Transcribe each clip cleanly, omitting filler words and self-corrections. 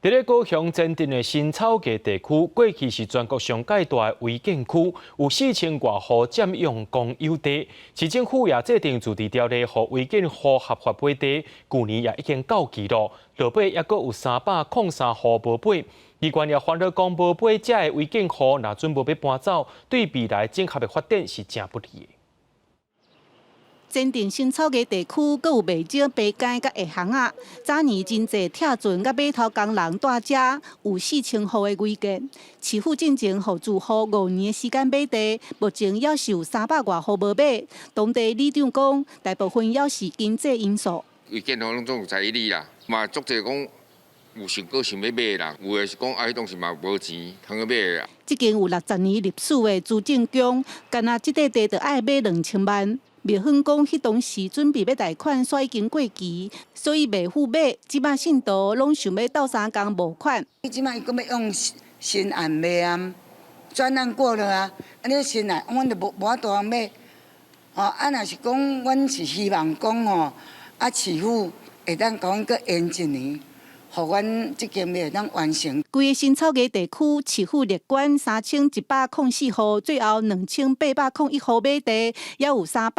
佇咧高雄前鎮的新草地地區，過去是全國上蓋大的違建區，有4000外戶佔用公有地。市政府也制定自治條例，予違建戶合法買地，舊年也已經到期囉。落尾猶閣有303戶無買。議員也煩惱講，無買遮的違建戶，若準無欲搬走，對未來整合的發展是誠不利的。前鎮新草地地區，閣有袂少白街佮下巷仔。早年真濟拆船佮碼頭工人蹛遮，有4000戶的違建。市府進前予住戶5年的時間買地，目前猶是有300外戶無買。當地里長講，大部分猶是經濟因素。違建戶攏總有在理啦，嘛足濟講有想過想欲買的人，有的是講啊，彼當時嘛無錢通去買啦。這間有60年歷史的資政宮，干焦這塊地就愛買2000萬。廟方講，彼當時準備欲貸款，煞已經過期，所以袂赴買。這擺信徒攏想欲鬥相共募款。這擺伊閣欲用新案賣啊，專案過了啊，啊你新案，阮就無法度通買。吼，啊若是講，阮是希望講吼，啊市府會當共阮閣延一年，予阮這間廟會當完成。規个新草地地區，市府列管3104戶，最後2801戶買地，猶有303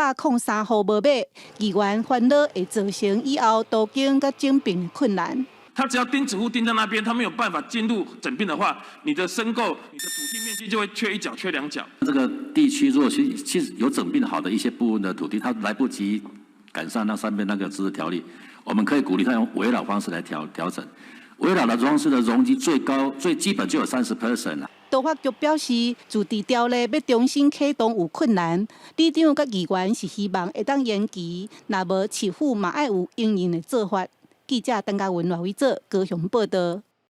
戶無買。議員煩惱會造成以後都更佮整併困難。他只要釘子戶釘在那邊，他沒有辦法進入整併的話，你的申購、你的土地面積就會缺一角、缺兩角。這個地區如果其實有整併好的一些部分的土地，他來不及趕上那上面那個自治條例，我們可以鼓勵他用危老方式來調整。危老的方式的容積最高最基本就有30% 啦。都發局表示，自治條例欲重新啟動有困難，里長佮議員是希望會當延期，若無市府嘛愛有應用的做法。記者鄧家文、賴偉哲高雄報導。